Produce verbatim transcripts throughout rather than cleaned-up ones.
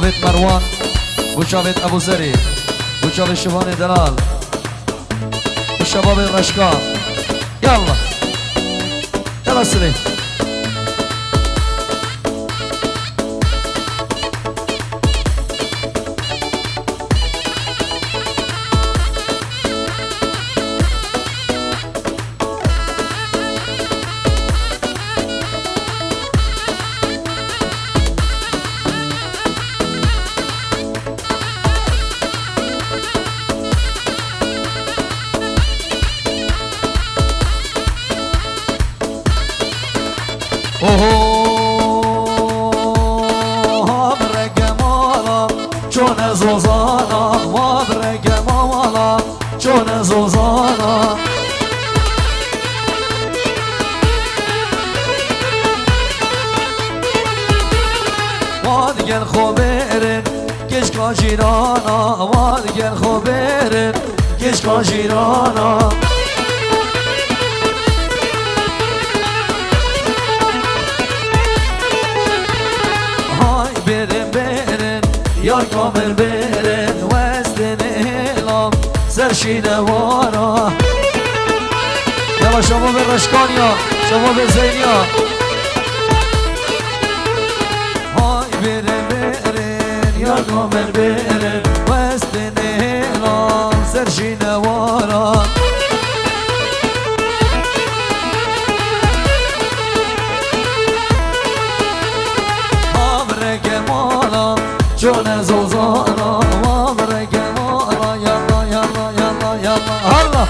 Çavêt Merwan, bo çavêt Ebûzerê, bo çavê Şivanê Delal, bo şebabê Reşka. Yallah. Yallah silê. Oho, ha bi rege mala, çone zozana, wa bi rege mala, çone zozana. Wa digel xo bêrin, Keşka cîrana, wa digel xo bêrin, keşka cîrana. Hay bêrin, bêrin, yar kamil bêrin, westin hêlam, ser şîne wara. Yala şevabê Reşkaniya, şevabê Zeyniya. Hay bêrin, bêrin, yar kamil bêrin, westin hêlan, ser şîne wara. Havreke mala, çone zozana, havreke mala, yalla, yalla, yalla, yalla, Allah.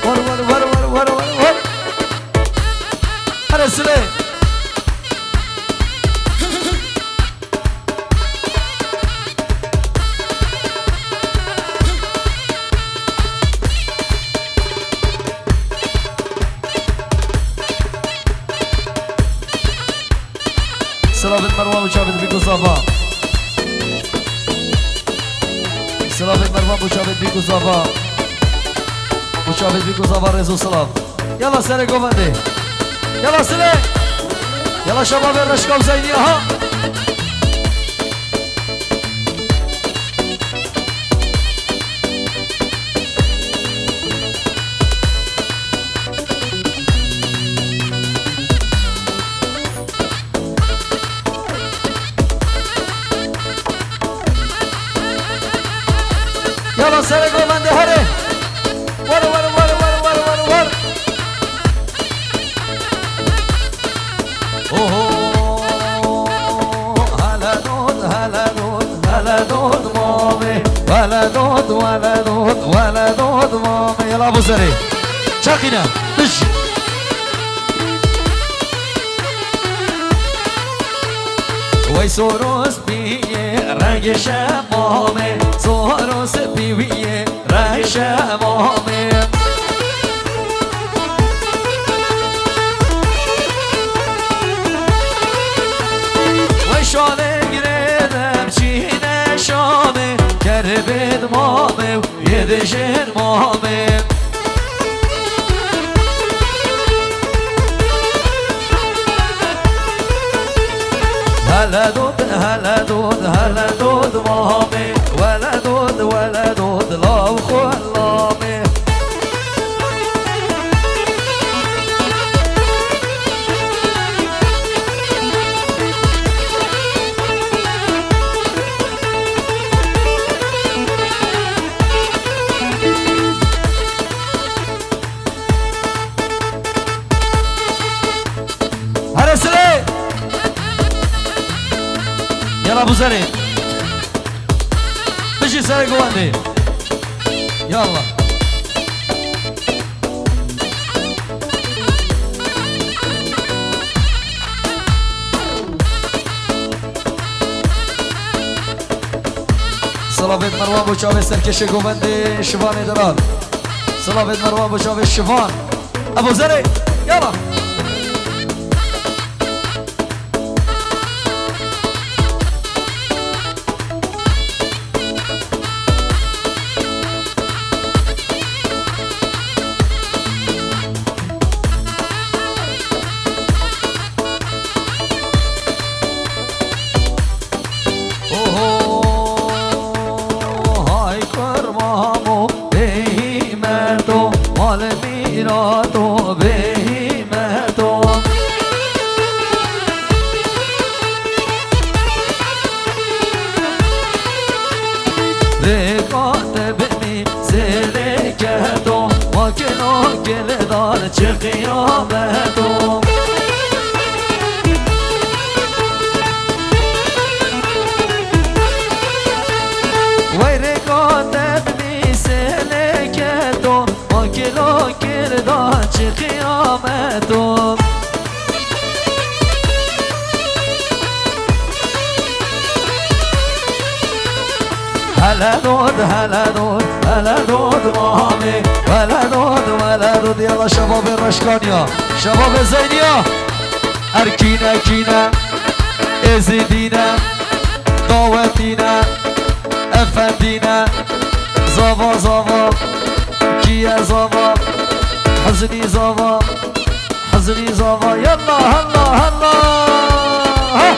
Var, var, var. Hadi Süley. Silavên Merwan û çavên Bîk û Zava. Silavên Merwan û çavên Bîk û Zava. Û çavên Bîk û Zava rêz û silav. Yala serê govendê. Yala sile. Yala şebabê Reşka û Zeyniya ha. Yala serê govendê herê. Were, were, were. Oho. Hele dod, hele dod, hele dod mamê. Wele dod, wele dod, wele dod mamê. Yala bu serê. Çaqîne. Dij. Wey soro spî yê rengê şemamê, soro spî wî yê rengê şemamê. Wey şanê girê dem çîne şamê, kerbê dimamê. Yê dijên mamê. Hele dod, hele dod, hele dod mamê. Wele dod, wele dod, law xwe lamê. Here sirê. Yala bu serê. Bijî serê govendê. Yallah. Silavêt Merwan bo çavê serkêşê govendê Şivanê Delal. Silavêt Merwan bo çavê Şivan. Ebo zerê, yala. Rêka te bimî zêlê keto, ma kilo kildar çi qiyameto. Wey rêka te bimî zêlê keto, ma kilo kildar çi qiyameto. Hele dod, hele dod, hele dod mamê. Hele dod, hele dod, yala şebabê Reşkaniya, şebabê Zeyniya. Er kîne kîne, êzidîne, dawetîne, efendîne, zava zava, kîye zava, hiznî zava. Hizrî zava, yalla, halla, halla. Ha!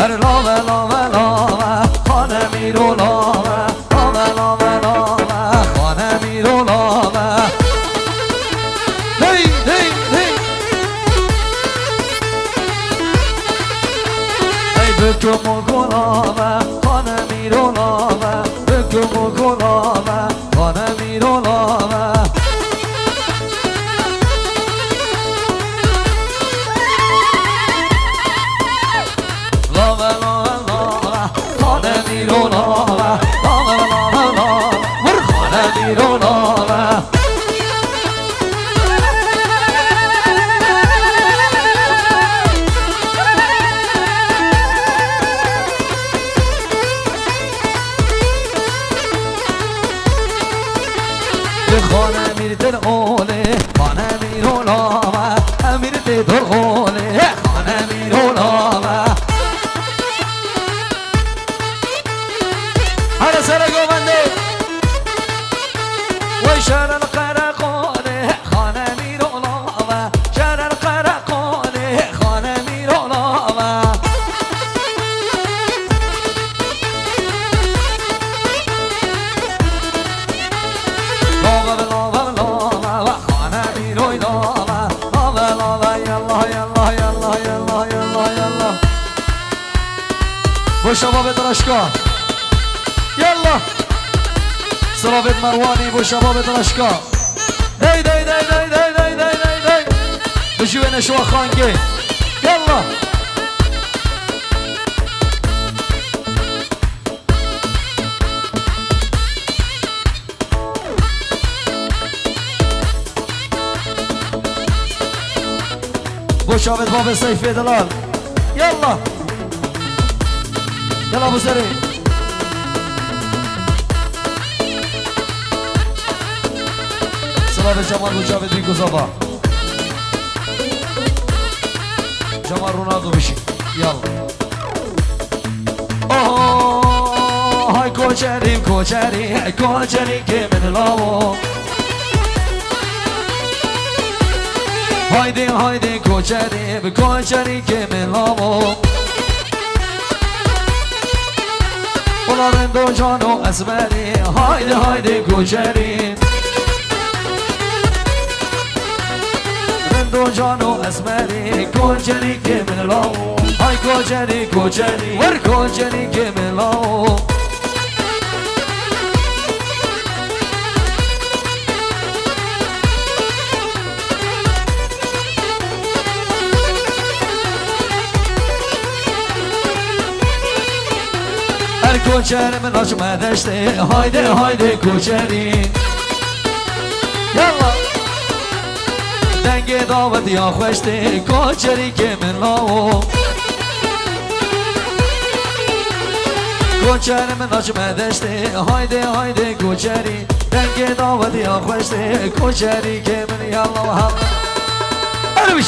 Erê lave, lave, lave, Xanemîro lave. Lave, lave, lave, Xanemîro lave. Hey, hey, hey. Ey bikim û gulave, Xanemîro lave. Bikim û gulave, Xanemîro lave. Lave, lave, lave, Xanemîro lave. Lave, lave, lave, wir Xanemîro lave. Xanemîr dir olê, Xanemîro lave, Emîr tê dir olê, Xanemîro lave. Hele sere govendê. Wey şerin qereqolê, Xanemîro lave, şerin qereqolê, Xanemîro lave. Lave, lave, lave, Xanemîroy lave. Lave, lave, yallah, yallah, yallah, yallah, yallah, yallah. Bo şebabê Diraşka. Yallah. Silavêt Merwanî bo şebabê Diraşka. Dey, dey, dey, dey. Bijî wê neşwa xangê. Yallah. Bo şavêt bavê Seyfê Delal. Yallah. Yallah bu serê. Silavê Cemal bo çavê dî guzava. Cemal Ronaldo bişî. Yallah. Oho, hay koçerî, koçerî, koçerî ke min lawo. Haydi, haydi koçerî, koçerî ke min lawo. Ola rendo cano esmerî, haydi, haydi koçerî. Rendo cano esmerî, koçerî ke min lawo. Hay koçerî, koçerî, wer koçerî ke min lawo. Her koçer min aç me deştê, haydi, haydi koçerî. Yallah. Dengê dawetiya xweş tê, koçerî ke min lawo. Koçer min aç me deştê, haydi, haydi koçerî. Dengê dawetiya xweş tê, koçerî ke min yallah. Erwiş.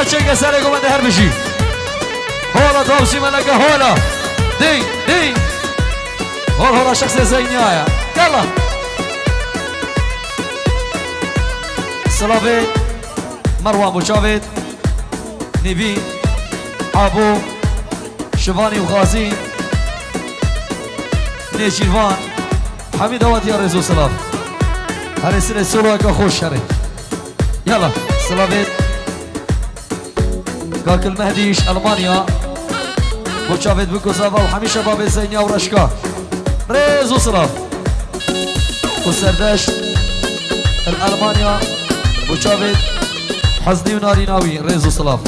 Çêke serê ku me de her bijî. Hola Tavsî Meleke, hola. Dî, dî. Hol hola şexsê Zeyniya ye. Yalla. Silavê Merwan Buçavêt, Nîvî, Abo, Şivanî û Xazî, Nêçîrvan, hemî dawetiya rêz û silav. Herê sirê soloyeke xweş herê. Yala, silavê Kakil Mehdî ji Elmanya. Bo çavêt biko zava û hemî şebabê Zeyniya û Reşka. Rêz û silav. Û serdeş el Elmanya. Bo çavêt Heznî û Narîna wî. Rêz û silav.